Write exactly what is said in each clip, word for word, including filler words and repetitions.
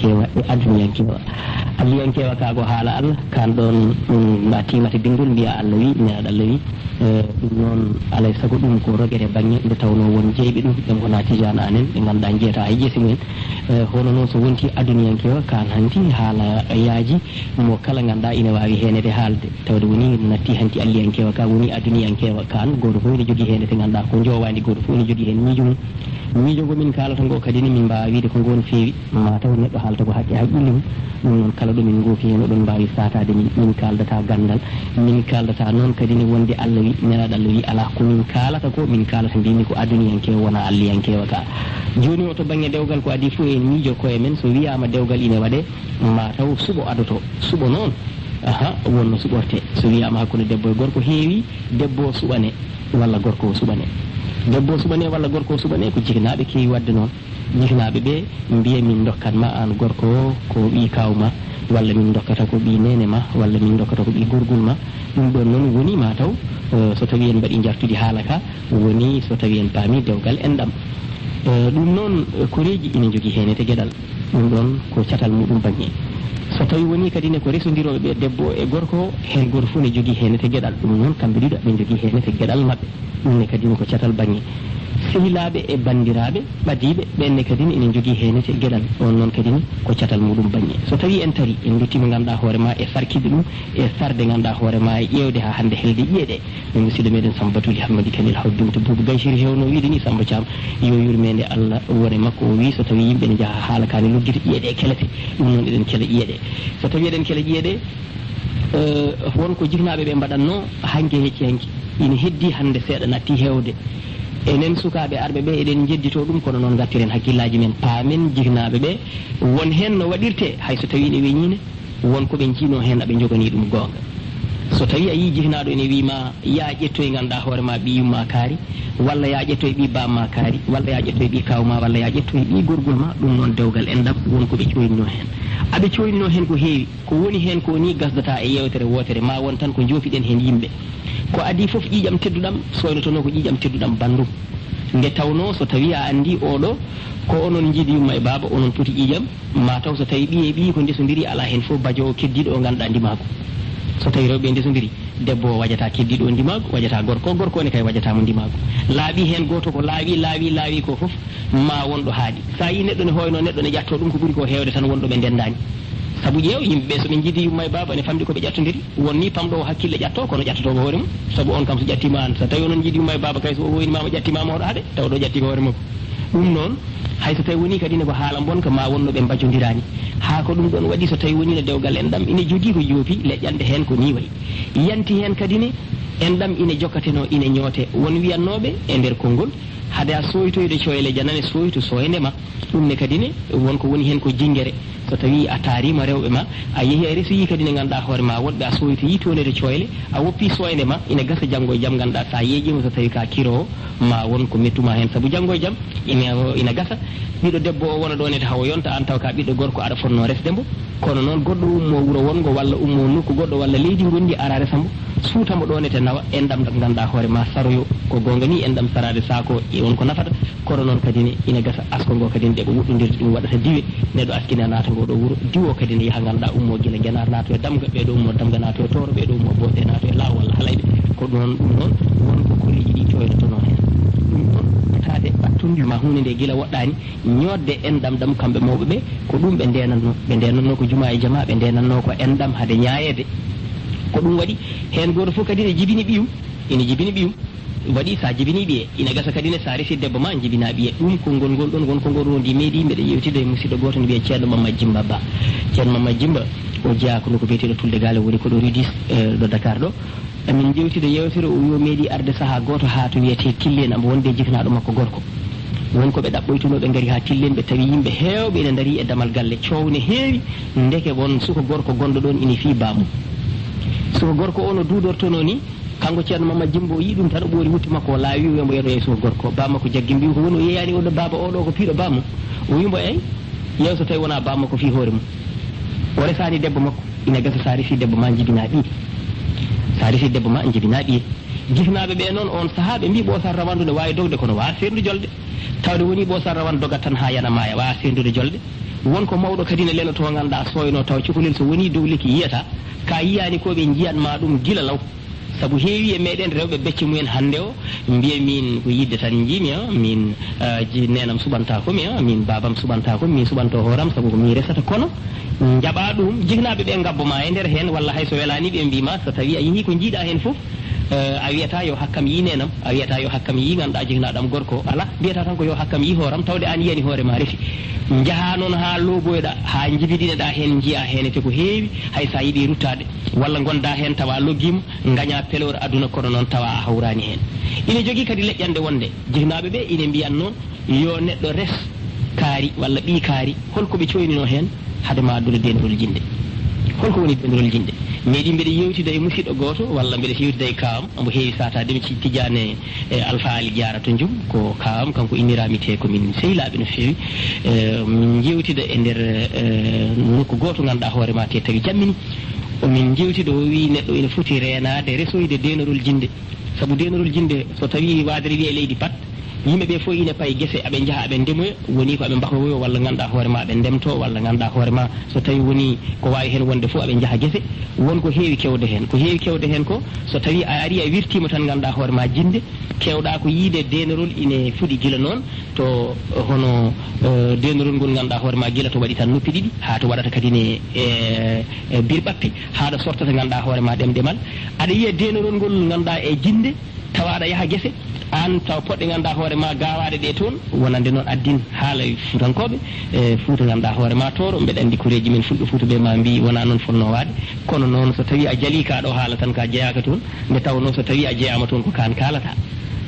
kewa e aduniyankewa. Alliyankewa ka ko haala Allah, kan ɗon, mm, ma timata bindol mbiya Allah wi, nelaɗo Allah wi. Eh, ɗum noon alay sago ɗum ko rogere bannge nde tawnoo won jeyɓe ɗum, ɓe ngonaa tijaan anen, ɓe ngannduɗaa njeeta hay jeese mumen. Eh, hono noon so wonti aduniyankewa, kan hanti haala yaaji mo kala ngannduɗaa ina waawi heenede haalde. Tawde woni natti hanti alliyankewa ka woni aduniyankewa kan, gooto fof ene jogii heen te ngannduɗaa ko njowaandi, gooto fof ene jogii heen miijo mum. Miijo ngo min kaalata ngo kadi ne min mbaawa wiide ko ngo no feewi, ma taw neɗɗo haalta ko haqqe haqqille mum. Ɗum noon kala ɗo min ngoofi heen oɗon mbaawi saataade min, min kaaldata ganndal, min kaaldata noon kadi ne wonde Allah wi, nelaaɗo Allah wi, alaa ko min kaalata ko, min kaalata mbimi ko aduniyankewa wona alliyankewa ka. Jooni o to bannge dewgal ko adii fof en miijo koye men so wiyaama dewgal ine waɗe, ma taw suɓo adoto. Suɓo noon, aha, wonno suɓorte. So wiyaama hakkunde debbo e gorko heewi, debbo o suɓane walla gorko o suɓane. Debbo o suɓane walla gorko o suɓane ko jiknaaɓe keewi waɗde noon. Jiknaaɓe ɓe mbiya min ndokkan ma aan gorko o ko ɓii kaaw ma, walla min ndokkata ko ɓii neene ma, walla min ndokkata ko ɓii gorgol ma. Ɗum ɗoon noon woni ma taw, eh, so tawii en mbaɗii njartudi haala ka, woni so tawii en paamii dewgal enɗam. Eh, ɗum noon, eh, koreeji ina njogii heen te geɗal. Ɗum ɗoon ko catal muɗum bannge. So tawii wonii kadi ne ko resondirooɓe ɓe debbo e gorko, heen gooto fof ne jogii heen te geɗal. Ɗum noon kamɓe ɗiɗo ɓe njogii heen te geɗal maɓɓe. Ɗum ne kadi ne ko catal bannge. Sehilaaɓe e banndiraaɓe ɓadiiɓe, ɓeen ne kadi ne ina njogii heen te geɗal. Ɗoon noon kadi ne ko catal muɗum bannge. So tawii en tarii, en nduttiima ngannduɗaa hoore ma e sarkide ɗum, e sarde ngannduɗaa hoore ma e ƴeewde haa hannde helde ƴiye ɗe. Min musidɗo meɗen Samba Batuli Hammadi Kanel Hawdum to Buubu Gaysiri hewno wiide ni Samba Thiam yo yurmeende Allah wone makko. O wi so tawi yimɓe ne njaha haala ka ne luggita ƴiye ɗe kelete. Ɗum noon eɗen kela ƴiye ɗe. So tawi eɗen kela ƴiye ɗe, eh, won ko jiknaaɓe ɓe mbaɗatno hanki e hecci hanki. Ina heddi hannde seeɗa natti heewde. Enen sukaaɓe arɓe ɓe eɗen njeddito ɗum kono noon ngattiren hakkillaaji men paamen jiknaaɓe ɓe. Won heen no waɗirte hay so tawi ne weñiine. Won ko ɓe njiinoo heen aɓe njoganii ɗum goonga. So tawii a yii jihnaaɗo ene wii ma yaa ƴettoy ngannduɗaa hoore ma ɓii yumma kaari, walla yaa ƴettoy ɓii baamma kaari, walla yaa ƴettoy ɓii kaaw ma, walla yaa ƴettoy ɓii gorgol ma, ɗum noon dewgal enɗam won ko ɓe cooyninoo heen. Aɓe cooyninoo heen ko heewi, ko woni heen ko nii gasdataa e yeewtere wootere ma won tan ko njoofiɗen heen yimɓe. Ko adii fof ƴiiƴam tedduɗam sooynotonoo ko ƴiiƴam tedduɗam banndum. Nde tawnoo so tawii a anndii ooɗo ko onon njiidi yumma e baaba onon poti ƴiiƴam, ma taw so tawi ɓiye ɓiyi ko ndesondiri alaa heen fof bajoowo keddiiɗo o ngannduɗaa ndimaagu. So tawi rewɓe ndesondiri, debbo o wajata keddiiɗo o ndimaagu, wajata gorko o, gorko o ne kay wajata mo ndimaagu. Laaɓi heen gooto ko laawi, laawi, laawi ko fof ma won ɗo haaɗi. So a yii neɗɗo ne hooyno neɗɗo ne ƴatto ɗum ko ɓuri ko heewde tan won ɗo ɓe ndenndaani. Sabu ƴeew yimɓe ɓe so ɓe njiidi yumma e baaba ne famɗi ko ɓe ƴattondirii. Won ni pamɗoowo hakkille ƴatto kono ƴattoto ko hoore mum. Sabu on kam so ƴattiima aan, so tawi onon njiidi yumma e baaba kay so o woynimaama ƴattimaama hoɗo haɗe tawɗo ƴattiima hoore makko. Ɗum noon, hay so tawi wonii kadi ne ko haala mbonka ma wonno ɓe mbajondiraani. Haa ko ɗum ɗoon waɗi so tawi wonii no dewgal enɗam ina jogii ko joopi leƴƴanɗe heen ko nii wayi. Yanti heen kadi ne enɗam ina jokkateno ina ñoote. Won wiyannooɓe e nder konngol hade a sooytoyde cooyle janane sooytu sooynde ma. Ɗum ne kadi ne won ko woni heen ko jinngere. So tawii a taariima rewɓe ma, a yehi a resoyii kadi ne ngannduɗaa hoore ma woɗɓe a sooytoyii toonede cooyle, a woppii sooynde ma, ina gasa janngo e jam ngannduɗaa so a yeeƴiima so tawii ka kiroowo ma won ko mettuma heen. Sabu janngo e jam ina, ina gasa ɓiɗɗo debbo o wona ɗo ne hawo yonta aan taw ka ɓiɗɗo gorko aɗa fotnoo resde mbo. Kono noon goɗɗo ummo wuro wonngo walla ummo nokku goɗɗo walla leydi ngondi ara resa mbo, suuta mbo ɗo ne te nawa enɗam ngannduɗaa hoore ma saroyo. Ko goonga ni enɗam saraade saako e won ko nafata. Kono noon kadi ne ina gasa asko ngo kadi ne ɗeɓa woɗɗondirde ɗum waɗata diwe. Neɗɗo askina naata ngo ɗo wuro, diwo kadi ne yaha ngannduɗaa ummo gila Genaar naato e Damga, ɓee ɗo ummo Damga naato e Tooro, ɓee ɗo ummo Boose naato e Laaw walla Halayɓe. Ko ɗoon ɗum noon won ko koreeji ɗi cooynotonoo heen. Ɗum noon ɓataade ɓattondir ma huunde nde gila woɗɗaani, ñootde enɗam ɗam kamɓe mawɓe ɓe, ko ɗum ɓe ndeenatnoo. Ɓe ndeenatnoo ko jumaa e jamaa, ɓe ndeenatnoo ko enɗam hade ñaayeede. Ko ɗum waɗi heen gooto fof kadi ne jibini ɓiyum, ina jibini ɓiyum. Waɗi so a jibinii ɓiye, ina gasa kadi ne so a resii debbo ma jibinaa ɓiye. Ɗum konngol ngol ɗoon won konngol rondi meeɗi mbeɗa yewtida e musidɗo gooto ne wiyee Ceerno Mamma Jimba Ba. Ceerno Mamma Jimba o jeyaa ko nokku biyeteeɗo Tulde Gaale woni ko ɗo rue dix, eh, ɗo Dakar ɗo. Emin njewtida yeewtere o wi o meeɗi arde sahaa gooto haa to wiyetee Tilleen amo wonde e jiknaaɗo makko gorko. Won ko ɓe ɗaɓɓoytunoo ɓe ngari haa Tilleen ɓe tawi yimɓe heewɓe ina ndarii e damal galle coow ne heewi ndeke won suka gorko gonɗo ɗoon ina fii baamum. Suka gorko o no duudortonoo ni. Kanko Ceerno Mamma Jimbo o yii ɗum tan, o ɓoori wutte makko, o laawi, o wiya mbo yeɗoya e suka gorko. Baa makko jaggi mbi ko woni o yeeyaani o ɗo baaba o ɗo ko piiɗo baa mum. O wi mbo eey, yeew so tawi wonaa baa makko fii hoore mum. O resaani debbo makko, ina gasa so a resii debbo ma njibinaa ɓiye. So a resii debbo ma njibinaa ɓiye. Jiknaaɓe ɓe noon oon sahaa ɓe mbi ɓoosal rawandu ne waawi dogde kono waawa seerndu jolde. Tawde wonii ɓoosal rawandu dogat tan haa yana maaya, waawa seerndude jolde. Won ko mawɗo kadi ne lelotoo, ngannduɗaa, sooynoo tawa cukalel so wonii dow lekki yiyata, ka yiyaani ko ɓe njiyan ma ɗum gila law. Sabu heewi e meɗen rewɓe becce mumen hannde o mbiya min ko yidde tan njiimi, ah, min, ah, ji-, neenam suɓantaako mi, ah, min baabam suɓantaako mi, min suɓanto hooram sabu ko min resata. Kono njaɓa ɗum, jiknaaɓe ɓe ngabbo ma e nder heen, walla hay so welaani ɓe mbii ma, so tawi a yehi ko njiiɗa heen fof, eh, a wiyata yo hakkam yi neenam, a wiyata yo hakkam yi ngannduɗaa jiknaaɗam gorko, ala, mbiyata tan ko yo hakkam yi hooram, tawde aan yiyani hoore ma resi. Njaha noon haa looboyɗa, haa njibidinoɗa heen, njiya heen te ko heewi, hay sa yiɗi ruttaade, walla ngonda heen tawa loggiima, ngaña peloor aduna, kono noon tawa a hawraani heen. Ina jogii kadi leƴƴannde wonde, jiknaaɓe ɓe ina mbiyan noon, yo neɗɗo res kaari walla ɓii kaari, holko ɓe coynino heen hade ma addude deenorol jinde? Holko woni deenorol jinde? Meɗi mbeɗa yewtida e musidɗo gooto, walla mbeɗa yewtida e kaam, omo heewi sataade mi ci-, Tijaane, e Alfa Ali Jaara to Njum, ko kaam, kanko innirami te ko min sehilaaɓe no feewi. E, min jewtida e nder, e, nokku gooto ngannduɗaa hoore ma te tawi jammini. O min jewtida, o wi neɗɗo ina foti reenaade resoyde deenorol jinde. Sabu deenorol jinde, so tawi waadere wiye leydi pat, yimɓe ɓe fof ina payi gese, aɓe njaha aɓe ndemoya, woni ko aɓe mbahowoyo, walla ngannduɗaa hoore ma aɓe ndemto, walla ngannduɗaa hoore ma so tawi woni ko waawi heen wonde fof aɓe njaha gese. Won ko heewi kewde heen. Ko heewi kewde heen ko, so tawi a ari a wirtiima tan, ngannduɗaa hoore ma jinde, kewɗa ko yiide deenorol ine fuɗi gila noon to, hono, eh, deenorol ngol ngannduɗaa hoore ma gila to waɗi tan noppi ɗiɗi, haa to waɗata kadi ne, eh, eh, birɓappe, haa ɗo sortata ngannduɗaa hoore ma ɗemɗemal. Aɗa yiya deenorol ngol ngannduɗaa e jinde, tawa aɗa yaha gese, aan tawa poɗɗe ngannduɗaa hoore ma gawaɗe ɗe toon, wonande noon addin haala e fuutankooɓe, e Fuuta ngannduɗaa hoore ma tooro, mbeɗa anndi koreeji men fulɓe Fuuta ɓe ma mbi wona noon fotnoo waade, kono noon so tawi a jali ka ɗo haala tan ka jeyaaka toon, nde tawnoo so tawi a jeyaama toon ko kaan kaalata.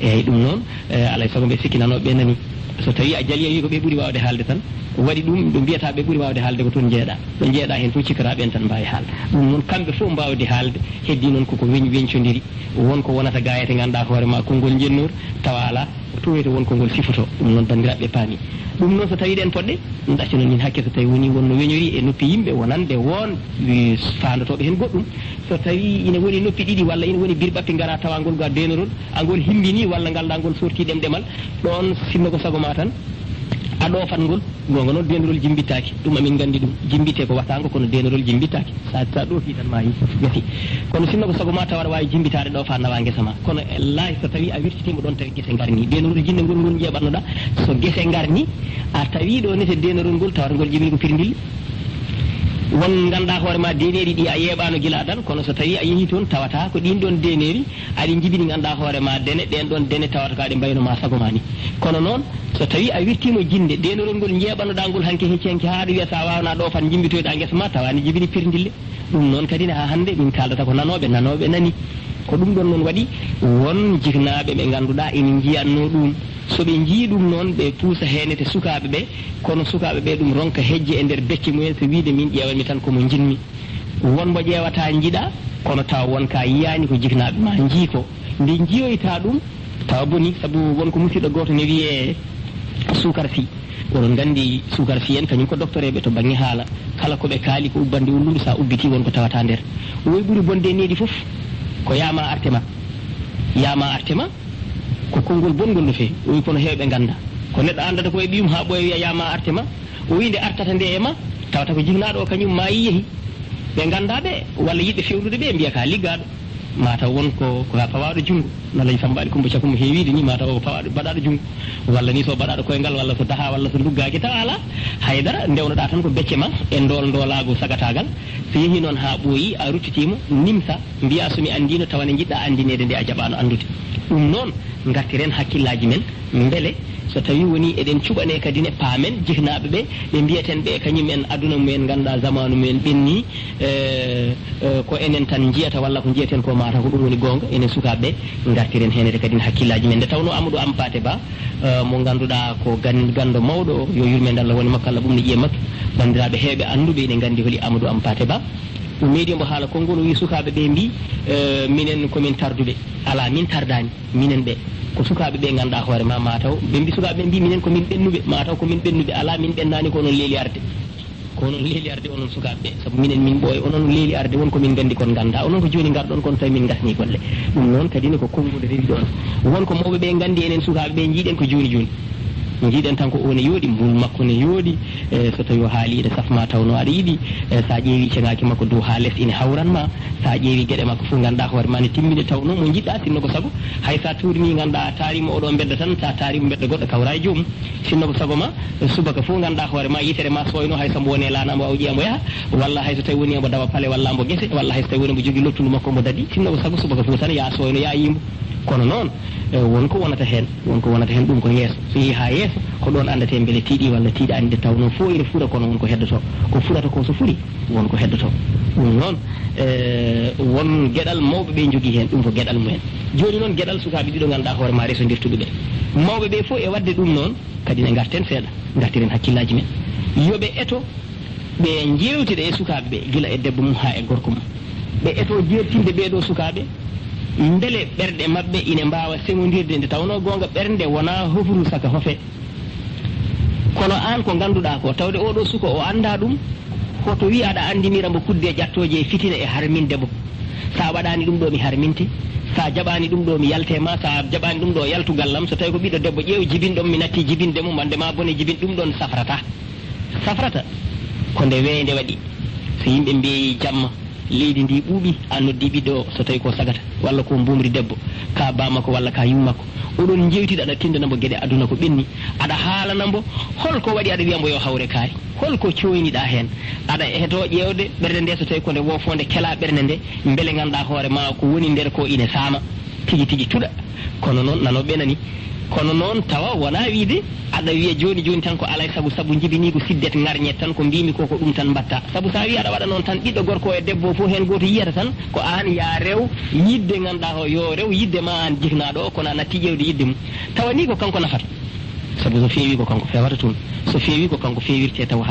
Eyyi, ɗum noon, eh, alay sago mbeɗa sikki nanooɓe ɓe nani. So tawi a jali a wi ko ɓe ɓuri waawde haalde tan, waɗi ɗum, ɓe mbiyata ɓe ɓuri waawde haalde ko toon njeeɗa. Ɓe njeeɗa heen fof cikkata ɓeen tan mbaawi haalde. Ɗum noon kamɓe fof mbaawde haalde, heddi noon koko weñ-, weñcondiri. Won ko wonata gaayete ngannduɗaa hoore ma konngol njennor, tawa alaa, towete won ko ngol sifoto. Ɗum noon banndiraaɓe paami. Ɗum noon so tawi ɗeen poɗɗe, ɗum ɗacca noon min hakke so tawi woni won no weñori e noppi yimɓe wonande won, eh, faandotooɓe heen goɗɗum. So tawi ina woni noppi ɗiɗi walla ina woni birɓappe ngara tawa ngol ga deenorol, a ngol himbini walla ngal ɗa ngol sorti ɗemɗemal, ɗoon sinno ko sago ma tan, a ɗoofat ngol. Goonga noon, deenorol jimbittaaki, ɗum amin nganndi ɗum. Jimbitte ko waɗtaango, kono deenorol jimbittaaki. Sa, sa ɗoofi tan maayi, gasi. Kono sinno ko sago ma tawa aɗa waawi jimbitaade ɗo faa nawa ngesa ma. Kono e laay so tawi a wirtitiima ɗoon tawi gese ngarni. Deenorol jinde ngol ngol njeeɓatnoɗa, so gese ngarni, a tawi ɗo nete deenorol ngol tawata ngol jibini ko pirndille. Won ngannduɗaa hoore ma deeneeri ɗi a yeeɓaano gila adan, kono so tawi a yehi toon tawata ko ɗiin ɗoon deeneeri aɗi njibini ngannduɗaa hoore ma dene, ɗeen ɗoon dene tawata ko aɗe mbayno ma sago ma ni. Kono noon, so tawi a wirtiima jinde, deenorol ngol njeeɓanoɗaa ngol hanki hecci hanki haa aɗa wiya sa waawana ɗo fan njimbitoyɗaa ngesa ma, tawa ne jibini pirndille. Ɗum noon kadi ne haa hannde min kaaldata ko nanooɓe, nanooɓe nani. Ko ɗum ɗoon noon waɗi won jiknaaɓe ɓe ngannduɗaa ina njiyatnoo ɗum. So ɓe njii ɗum noon, ɓe puusa heenete sukaaɓe ɓe, kono sukaaɓe ɓe ɗum ronka hejje e nder becce mumen, so wiide min ƴeewanmi tan ko mo njiɗmi. Won mbo ƴeewata njiɗa, kono tawa won ka yiyaani ko jiknaaɓe ma njii ko. Nde njiyoyta ɗum, tawa boni, sabu won ko musidɗo gooto ne wiyee suukar si. Oɗon nganndi suukar si en, kañum ko doktoreeɓe to baŋnge haala. Kala ko ɓe kaali ko ubbande ullundu, sa ubbiti won ko tawata nder. Woy ɓuri bonde e needi fof ko yaama arte ma. Yaama arte ma ko konngol bonngol no feewi. Woy kono heewɓe ngannda. Ko neɗɗo anndata ko e ɓiyum haa ɓooya wiya yaama arte ma. O wi nde artata nde e ma, tawata ko jiknaaɗo o kañum maayi yehi. Ɓe ngannda ɓe, walla yiɗɓe fewnude ɓe, mbiya ka liggaaɗo. Mataw won ko, ko ka pawaaɗo junngo. No Alhaji Samba Ali Kumba Cakum heewiide ni, mataw ko pawaaɗo, baɗaaɗo junngo. Walla ni so baɗaaɗo koyngal, walla so daha, walla so nduggaaki, tawa alaa. Haydara, ndewnoɗaa tan ko becce ma, e ndool ndoolaagu sagataagal. So yehi noon haa ɓooyi, a ruttitiima, nimsa, mbiya so mi anndiino, tawa ne njiɗɗaa anndineede nde a jaɓaano anndude. Ɗum noon, ngartiren hakkillaaji men, mbele so tawi woni eɗen cuɓane kadi ne paamen jiknaaɓe ɓe, ɓe mbiyaten ɓe kañum en aduna mumen, ngannduɗaa zamaanu mumen ɓenni, eh, eh, ko enen tan njiyata walla ko njiyeten ko mataw ko ɗum woni goonga, enen sukaaɓe ɓe ngartiren heenete kadi ne hakkillaaji men. Nde tawnoo Amadou Hampâté Bâ, eh, mo ngannduɗaa ko gan-, ganndo mawɗo, yo yurmeende Allah wone makko, Allah ɓuuɓnu ƴiye makko, banndiraaɓe heewɓe annduɓe ene nganndi holi Amadou Hampâté Bâ. O meeɗi mbo haala konngol, o wi sukaaɓe ɓe mbi, eh, minen ko min tarduɓe. Alaa, min tardaani. Minen ɓe, ko sukaaɓe ɓe ngannduɗaa hoore ma, mataw ɓe mbi, sukaaɓe ɓe mbi minen ko min ɓennuɓe, mataw ko min ɓennuɓe. Alaa, min ɓennaani, ko onon leeli arde. Ko onon leeli arde, onon sukaaɓe ɓe, sabu minen min ɓooya, onon leeli arde, won ko min nganndi kon ngannda. Onon ko jooni ngarɗon kon tawi min ngasni golle. Ɗum noon kadi ne ko konngol rewi ɗoon. Won ko mawɓe ɓe nganndi, enen sukaaɓe ɓe njiiɗen ko jooni jooni. Njiiɗen tan ko o ne yooɗi, mbul makko ne yooɗi, e so tawi o haali ine safma taw no aɗa yiɗi, e so a ƴeewi ceŋaaki makko dow haa les ine hawran ma, so a ƴeewi geɗe makko fof ngannduɗaa hoore ma ne timmini taw noon mo njiɗɗaa sinno ko sago, hay so a tuurini ngannduɗaa a taarima oɗo mbedda tan, so a taarima mbedda goɗɗo kawra e joomum, sinno ko sago ma, subaka fof ngannduɗaa hoore ma yitere ma sooyno hay so mbo woni e laana mbo aw ƴiya mbo yaha, walla hay so tawi woni mbo dawa pale walla mbo gese, walla hay so tawi woni mbo jogii lottundu makko mbo daɗi, sinno ko sago subaka fof tan ya sooyno ya yimbo. Kono noon, e, won ko wonata heen, won ko wonata heen ɗum ko yeeso. So yehii haa yeeso, ko ɗoon anndetee mbele tiiɗi walla tiiɗaani, nde tawnoo fof ene fura kono won ko heddotoo. Ko furata ko so furi, won ko heddotoo. Ɗum noon, e, won geɗal mawɓe ɓe njogii heen, ɗum ko geɗal mumen. Jooni noon geɗal sukaaɓe ɗiɗo ngannduɗaa hoore ma resondirtuɓe ɓe. Mawɓe ɓe fof e waɗde ɗum noon, kadi ne ngarten seeɗa, ngartiren hakkillaaji men. Yo ɓe eto ɓe njeewtida e sukaaɓe ɓe, gila e debbo mum haa e gorko mum. Ɓe eto jeertinde ɓee ɗoo sukaaɓe, mbele ɓerɗe maɓɓe ine mbaawa seŋondirde, nde tawnoo goonga ɓernde wonaa hofru saka hofe. Kono aan ko ngannduɗaa ko, tawde oo ɗoo suka o anndaa ɗum, hoto wii aɗa anndinira mbo kudde ƴattooje e fitina e harminde mbo. So a waɗaani ɗum ɗoo mi harminte, so a jaɓaani ɗum ɗoo mi yalte ma, so a jaɓaani ɗum ɗoo yaltu gallam, so tawi ko ɓiɗɗo debbo ƴeew jibinɗo mi natti jibinde mo, mande ma bone jibin ɗum ɗoon safrata. Safrata ko nde weeynde waɗi. So yimɓe mbeeyi jamma, leydi ndi ɓuuɓi, a noddi ɓiɗɗo o, so tawi ko sagata, walla ko mbuumri debbo, ka ba makko walla ka yumma makko. Oɗon njeewtida, aɗa tindana mbo geɗe aduna ko ɓenni. Aɗa haalana mbo hol ko waɗi aɗa wiya mbo yo hawre kaari. Hol ko cooyniɗaa heen? Aɗa eto ƴeewde ɓernde nde, so tawi ko nde woofoonde kela ɓernde nde, mbele ngannduɗaa hoore ma ko woni nder ko ine saama. Tigi tigi tuɗa. Kono noon, nano ɓe nani. Kono noon tawa wonaa wiide aɗa wiya jooni jooni tan ko alay sago, sabu njibinii ko siddet ŋarñet tan, ko mbiimi ko ko ɗum tan mbaɗta. Sabu so a wii aɗa waɗa noon tan, ɓiɗɗo gorko e debbo fof heen gooto yiyata tan ko aan ya rew yiɗde ngannduɗaa o yo rew yiɗde ma aan jiknaaɗo o, kono a natti ƴeewde yiɗde mum. Tawa nii ko kanko nafata. Sabu so feewii ko kanko feewata toon, so feewii ko kanko feewirtee tawa